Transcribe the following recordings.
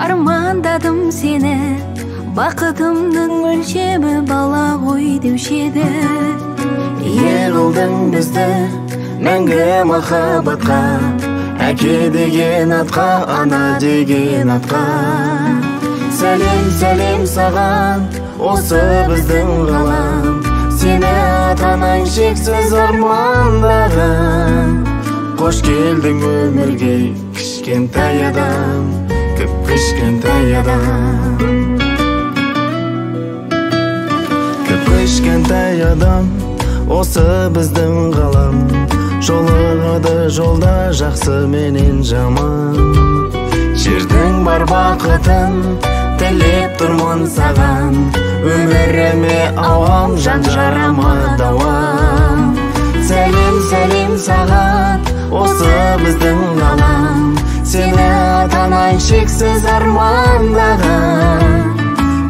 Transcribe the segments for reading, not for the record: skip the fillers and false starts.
Армандадым сені, бақытымның өлшемі бала ғой деуші еді. Ие қылдың бізді мәңгі махаббатқа, әке деген атқа, ана деген атқа. Сәлем, сәлем саған, осы біздің ғалам, сені ата-анаң шексіз армандаған. Қош келдің өмірге, кішкентай адам, кіп-кішкентай адам. Кіп-кішкентай адам, осы біздің ғалам, жолығады жолда жақсы менен жаман. Жердің бар бақытын тілеп тұрмын саған, өміріме ауам, жан жарама дауам. Сәлем, сәлем саған, осы біздің ғалам, сені ата-анаң шексіз армандаған.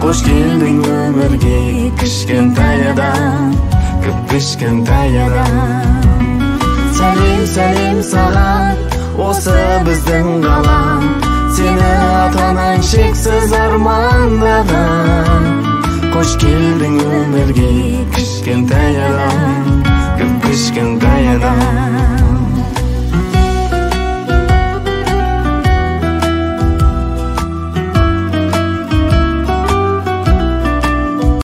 Қош келдің өмірге, кішкентай адам, кіп-кішкентай адам. Сәлем, сәлем саған, осы біздің ғалам, сені ата-анаң шексіз армандаған. Қош келдің өмірге,